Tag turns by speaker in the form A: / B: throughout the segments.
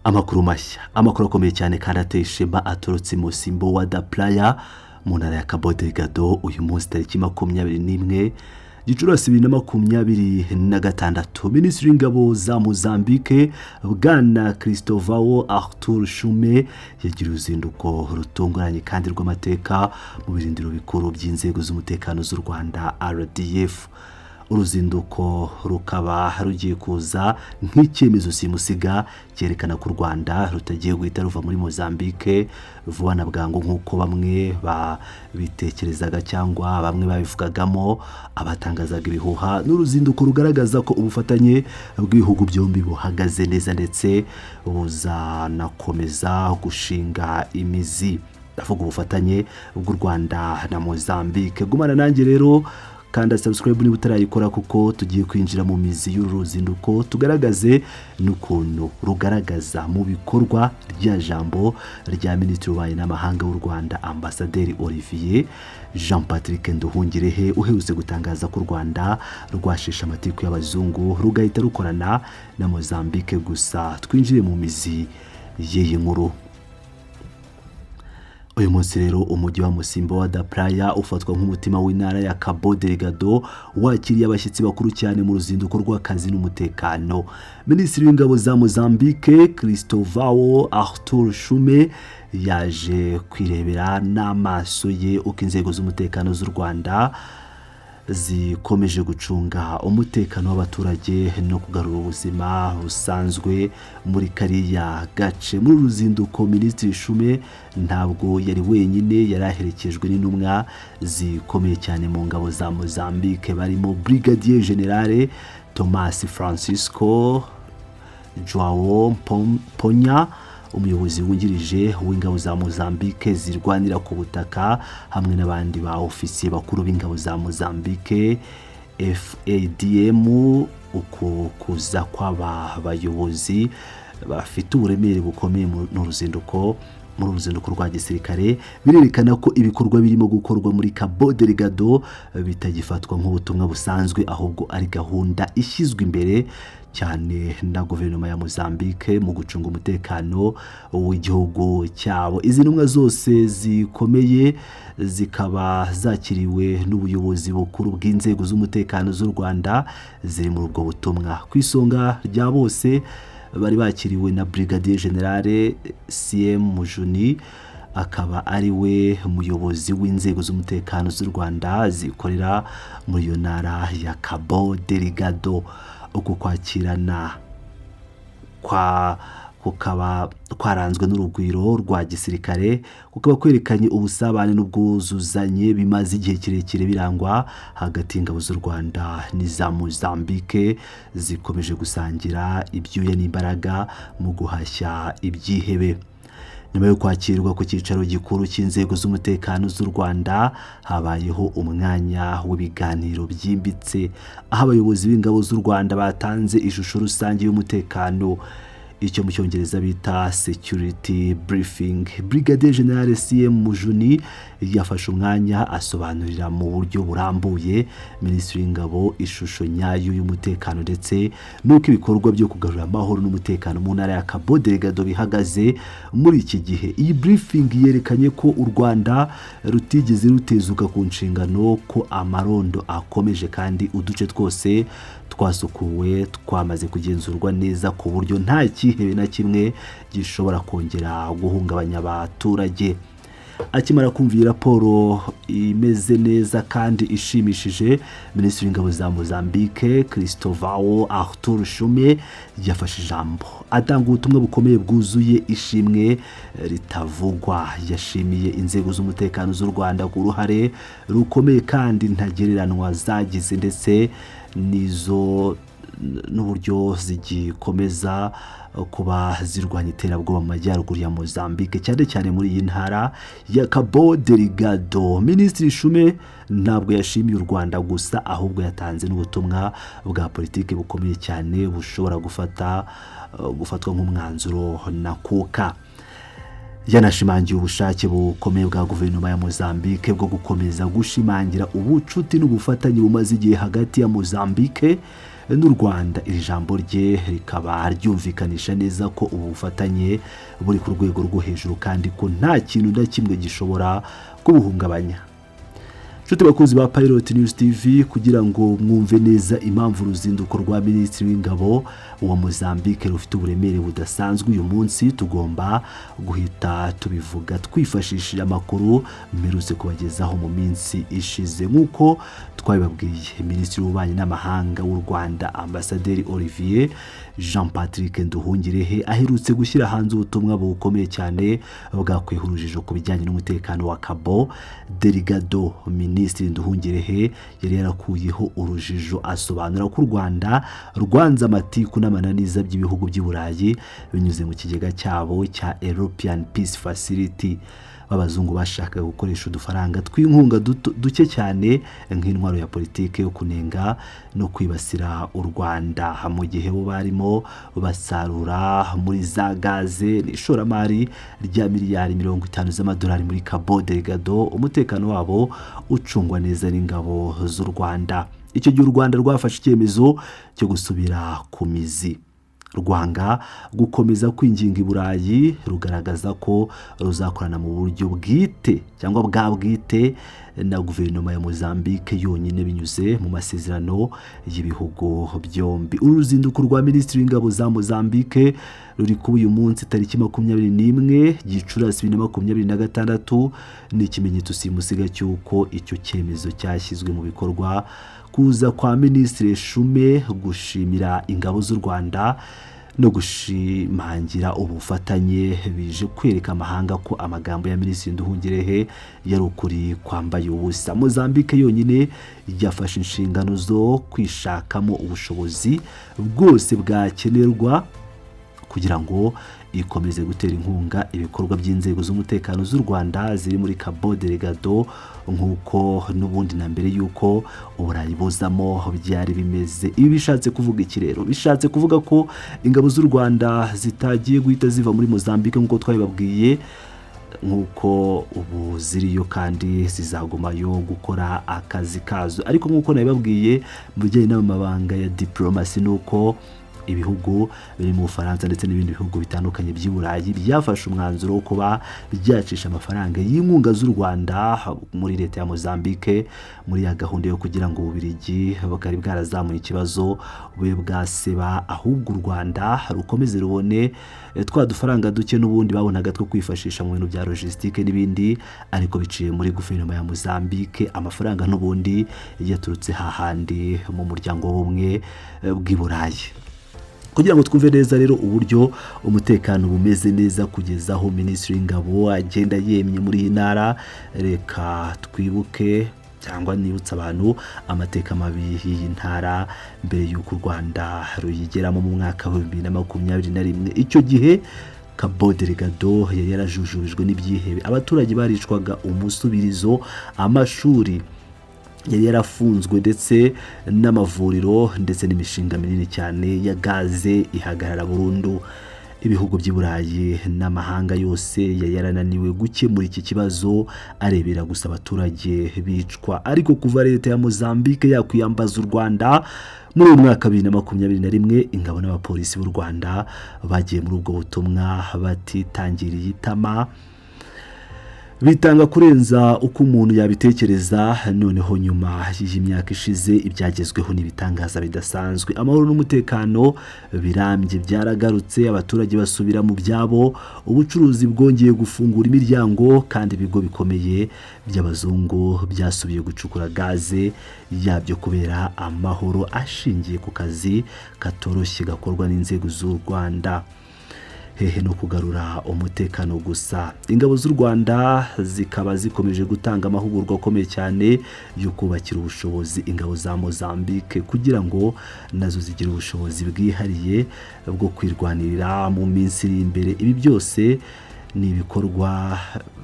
A: Amakuru mashya, amakuru akomeye cyane kandi ateye ishema aturutse Mocimboa da Praia mu ntara ya Cabo Delgado. Uyu munsi tariki 21 Gicurasi 2026, Minisitiri w'Ingabo za Mozambique, Bwana Cristovao Arthur Chume, yagira uruzinduko rutunguranye kandi rw'amateka mu birindiro bikuru by'inzego z'umutekano z'u Rwanda, RDF. Uruzinduko rukaba rugiye kuza nk'icyemezo simusiga cyerekana ko u Rwanda rutagiye guhita ruva muri Mozambique vuba na bwangu nk'uko bamwe babitekerezaga cyangwa bamwe babivugagamo, abatangazaga ibihuha. N'uruzinduko rugaragaza ko ubufatanye bw'ibihugu byombi buhagaze neza ndetse buzanakomeza gushinga imizi, ndavuga ubufatanye bw'u Rwanda na Mozambique. Gumana nanjye rero, kanda subscribe niba utarayikora, kuko tugiye kwinjira mu mizi y'uru ruzinduko, tugaragaze n'ukuntu rugaragaza mu bikorwa rya jambo rya Minisitiri w'Ububanyi n'Amahanga w'u Rwanda, Ambasaderi Olivier Jean Patrick Nduhungirehe, uherutse gutangaza ko u Rwanda rwasheshe amatiku y'abazungu rugahita rukorana na Mozambique gusa. Twinjire mu mizi y'iyi nkuru. Uyu munsi rero umujyi wa Mocimboa da Praia ufatwa nk'umutima w'intara ya Cabo Delgado wakiriye abashyitsi bakuru cyane mu ruzinduko rw'akazi n'umutekano. Minisitiri w'Ingabo za Mozambique, Cristovao Arthur Chume, yaje kwirebera n'amaso ye uko inzego z'umutekano z'u Rwanda zikomeje gucunga umutekano w'abaturage no kugarura ubuzima busanzwe muri kariya gace. Muri uru ruzinduko, Minisitiri Chume ntabwo yari wenyine, yari aherekejwe n'intumwa zikomeye cyane mu ngabo za Mozambique, barimo Brigadier General Thomas Francisco Joao Ponya, umuyobozi wungirije w'ingabo za Mozambique zirwanira ku butaka, hamwe n'abandi ba ofisiye bakuru b'ingabo za Mozambique, FADM. Uku kuza kw'aba bayobozi bafite uburemere bukomeye muri uruzinduko rwa gisirikare birerekana ko ibikorwa birimo gukorwa muri Cabo Delgado bitagifatwa nk'ubutumwa busanzwe, ahubwo ari gahunda ishyizwe imbere cyane na guverinoma ya Mozambique mu gucunga umutekano w'igihugu cyabo. Izi ntumwa zose zikomeye zikaba zakiriwe n'ubuyobozi bukuru bw'inzego z'umutekano z'u Rwanda ziri muri ubwo butumwa. Ku isonga rya bose bari bakiriwe na Brigadier General CM Mujuni, akaba ari we muyobozi w'inzego z'umutekano z'u Rwanda zikorera muri iyo ntara ya Cabo Delgado. Uku kwakirana kwa kukaba kwaranzwe n'urugwiro rwa gisirikare, kukaba kwerekanye ubusabane n'ubwuzuzanye bimaze igihe kirekire birangwa hagati y'ingabo z'u Rwanda n'iza Mozambique, zikomeje gusangira ibyuya n'imbaraga mu guhashya ibyihebe. Nyuma yo kwakirwa ku cyicaro gikuru cy'inzego z'umutekano z'u Rwanda, habayeho umwanya w'ibiganiro byimbitse, aho abayobozi b'ingabo z'u Rwanda batanze ishusho rusange y'umutekano, icyo mu Cyongereza bita security briefing. Brigadier General CM Mujuni yafashe umwanya asobanurira mu buryo burambuye Minisitiri w'Ingabo ishusho nyayo y'umutekano ndetse n'uko ibikorwa byo kugarura amahoro n'umutekano mu ntara ya Cabo Delgado bihagaze muri iki gihe. Iyi briefing yerekanye ko u Rwanda rutigeze rutezuka ku nshingano, ko amarondo akomeje kandi uduce twose twasukuwe twamaze kugenzurwa neza ku buryo nta cyihebe na kimwe gishobora kongera guhungabanya abaturage. Akimara kumva iyi raporo imeze neza kandi ishimishije, Minisitiri w'Ingabo za Mozambique, Cristovao Arthur Chume, yafashe ijambo atanga ubutumwa bukomeye bwuzuye ishimwe ritavugwa. Yashimiye inzego z'umutekano z'u Rwanda ku ruhare rukomeye kandi ntagereranwa zagize ndetse n'izo n'uburyo zigikomeza kuba zirwanya iterabwoba mu majyaruguru ya Mozambique, cyane cyane muri iyi ntara ya Cabo Delgado. Minisitiri Chume ntabwo yashimiye u Rwanda gusa, ahubwo yatanze n'ubutumwa bwa politiki bukomeye cyane bushobora gufatwa nk'umwanzuro nakuka. Yanashimangiye ubushake bukomeye bwa guverinoma ya Mozambique bwo gukomeza gushimangira ubucuti n'ubufatanye bumaze igihe hagati ya Mozambique. n'u Rwanda. Iri jambo rye rikaba ryumvikanisha neza ko ubu bufatanye buri ku rwego rwo hejuru kandi ko nta kintu na kimwe gishobora kubuhungabanya. Nshuti bakunzi ba Pilot News TV, kugira ngo mwumve neza impamvu uruzinduko rwa Minisitiri w'Ingabo wa Mozambique rufite uburemere budasanzwe uyu munsi, tugomba guhita tubivuga twifashishije amakuru mperutse kubagezaho mu minsi ishize. Nk'uko twabibabwiye, Minisitiri w'Ububanyi n'Amahanga w'u Rwanda, Ambasaderi Olivier Jean Patrick Nduhungirehe, aherutse gushyira hanze ubutumwa bukomeye cyane bwakuyeho urujijo ku bijyanye n'umutekano wa Cabo Delgado. Minisitiri Nduhungirehe yari yarakuyeho urujijo asobanura ko u Rwanda rwanze amatiku n'amananiza by'ibihugu by'i Burayi binyuze mu kigega cyabo cya European Peace Facility. B'abazungu bashakaga gukoresha udufaranga tw'inkunga duke cyane nk'intwaro ya politiki yo kunenga no kwibasira u Rwanda, mu gihe bo barimo basarura muri za gaze n'ishoramari rya miliyari 50 z'amadolari muri Cabo Delgado, umutekano wabo ucungwa neza n'ingabo z'u Rwanda. Icyo gihe u Rwanda rwafashe icyemezo cyo gusubira ku mizi, rwanga gukomeza kwinginga i Burayi, rugaragaza ko ruzakorana mu buryo bwite cyangwa bwa bwite na guverinoma ya Mozambique yonyine binyuze mu masezerano y'ibihugu byombi. Uru ruzinduko rwa Minisitiri w'Ingabo za Mozambique ruri kuba uyu munsi tariki 21 Gicurasi 2026 ni ikimenyetso simusiga cy'uko icyo cyemezo cyashyizwe mu bikorwa. Kuza kwa Minisitiri Shume gushimira ingabo z'u Rwanda no gushimangira ubufatanye bije kwereka amahanga ko amagambo ya Minisitiri Nduhungirehe yari ukuri kwambaye ubusa. Mozambique yonyine yafashe inshingano zo kwishakamo ubushobozi bwose bwakenerwa kugira ngo ikomeze gutera inkunga ibikorwa by'inzego z'umutekano z'u Rwanda ziri muri Cabo Delgado, nk'uko n'ubundi na mbere y'uko Uburayi buzamo byari bimeze. Ibi bishatse kuvuga iki rero? Bishatse kuvuga ko ingabo z'u Rwanda zitagiye guhita ziva muri Mozambique nk'uko twabibabwiye, nk'uko ubu ziriyo kandi zizagumayo gukora akazi kazo. Ariko nk'uko nabibabwiye mu bijyanye n'amabanga ya diporomasi, ni uko ibihugu biri mu Bufaransa ndetse n'ibindi bihugu bitandukanye by'i Burayi byafashe umwanzuro wo kuba byacisha amafaranga y'inkunga z'u Rwanda muri leta ya Mozambique, muri ya gahunda yo kugira ngo Ububiligi bwari bwarazamuye ikibazo bube bwaseba, ahubwo u Rwanda rukomeze rubone twa dufaranga duke n'ubundi babonaga two kwifashisha mu bintu bya logistique n'ibindi, ariko biciye muri guverinoma ya Mozambique, amafaranga n'ubundi yaturutse hahandi mu muryango w'ubumwe bw'i Burayi. Kugira ngo twumve neza rero uburyo umutekano bumeze neza kugeza aho Minisitiri w'Ingabo agenda yemye muri iyi ntara, reka twibuke cyangwa nibutse abantu amateka mabi y'iyi ntara mbere y'uko u Rwanda ruyigeramo mu mwaka wa 2021. Icyo gihe Cabo Delgado yari yarajujubijwe n'ibyihebe, abaturage baricwaga umusubirizo, amashuri yari yarafunzwe ndetse n'amavuriro, ndetse n'imishinga minini cyane ya gaze ihagarara burundu. Ibihugu by'i Burayi n'amahanga yose yari yarananiwe gukemura iki kibazo, arebera gusa abaturage bicwa. Ariko kuva leta ya Mozambique yakwiyambaza u Rwanda muri uyu mwaka 2021, ingabo n'abapolisi b'u Rwanda bagiye muri ubwo butumwa batitangiriye itama, bitanga kurenza uko umuntu yabitekereza. Noneho nyuma y'imyaka ishize, ibyagezweho n'ibitangaza bidasanzwe. Amahoro n'umutekano birambye byaragarutse, abaturage basubira mu byabo, ubucuruzi bwongeye gufungura imiryango, kandi ibigo bikomeye by'abazungu byasubiye gucukura gaze yabyo kubera amahoro ashingiye ku kazi katoroshye gakorwa n'inzego z'u Rwanda. Hehe no kugarura umutekano gusa, ingabo z'u Rwanda zikaba zikomeje gutanga amahugurwa akomeye cyane yo kubakira ubushobozi ingabo za Mozambique kugira ngo nazo zigire ubushobozi bwihariye bwo kwirwanirira mu minsi iri imbere. Ibi byose ni ibikorwa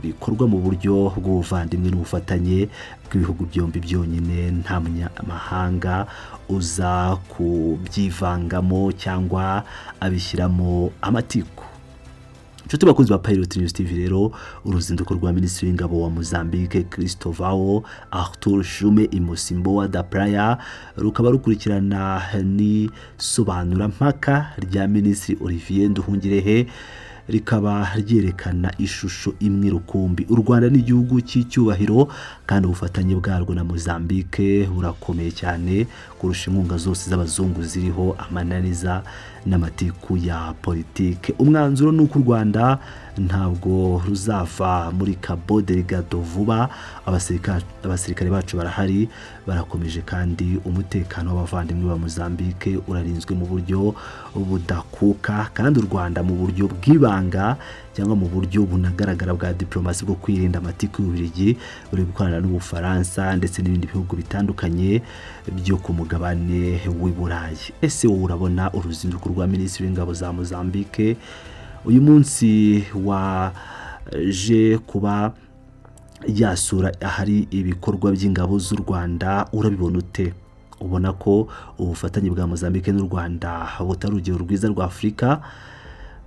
A: bikorwa mu buryo bw'ubuvandimwe n'ubufatanye bw'ibihugu byombi byonyine, nta munyamahanga uza kubyivangamo cyangwa abishyiramo amatiku. Inshuti bakunzi ba Pilot News TV, Inshuti bakunzi ba Pilot News TV rero, uruzinduko rwa Minisitiri w'Ingabo wa Mozambique Cristovao Arthur Chume i Mocimboa da Praia rukaba rukurikirana n'isobanurampaka rya Minisitiri Olivier Nduhungirehe, rikaba ryerekana ishusho imwe rukumbi: u Rwanda ni igihugu cy'icyubahiro kandi ubufatanye bwarwo na Mozambique burakomeye cyane kurusha inkunga zose z'abazungu ziriho amananiza n'amatiku ya politike. Umwanzuro ni uko u Rwanda ntabwo ruzava muri Cabo Delgado vuba. Abasirikare bacu barahari, barakomeje, kandi umutekano w'abavandimwe ba Mozambique urarinzwe mu buryo budakuka. Kandi u Rwanda mu buryo bw'ibanga cyangwa mu buryo bunagaragara bwa diplomasi bwo kwirinda amatiku y'Ububiligi, buri gukorana n'Ubufaransa ndetse n'ibindi bihugu bitandukanye byo ku mugabane w'i Burayi. Ese wowe urabona uruzinduko rwa Minisitiri w'Ingabo za Mozambique uyu munsi waje kuba yasura ahari ibikorwa by'ingabo z'u Rwanda, urabibona ute? Ubona ko ubufatanye bwa Mozambique n'u Rwanda butari urugero rwiza rwa Afurika,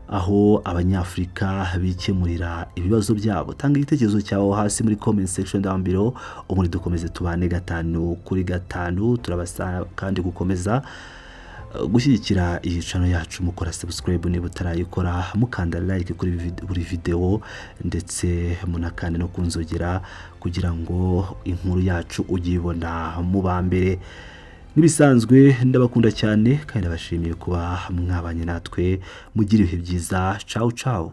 A: aho Abanyafurika bikemurira ibibazo byabo? Tanga igitekerezo cyawe hasi muri comment section down below, ubundi dukomeze tubane gatanu kuri gatanu. Turabasaba kandi gukomeza gushyigikira iyi channel yacu mukora subscribe niba utarayikora, mukanda like kuri buri video, ndetse munakande no kunzogera kugira ngo inkuru yacu ujye uyibona mu ba mbere. N'ibisanzwe, ndabakunda cyane kandi ndabashimiye kuba mwabanye natwe. Mugira ibihe byiza. Ciao ciao.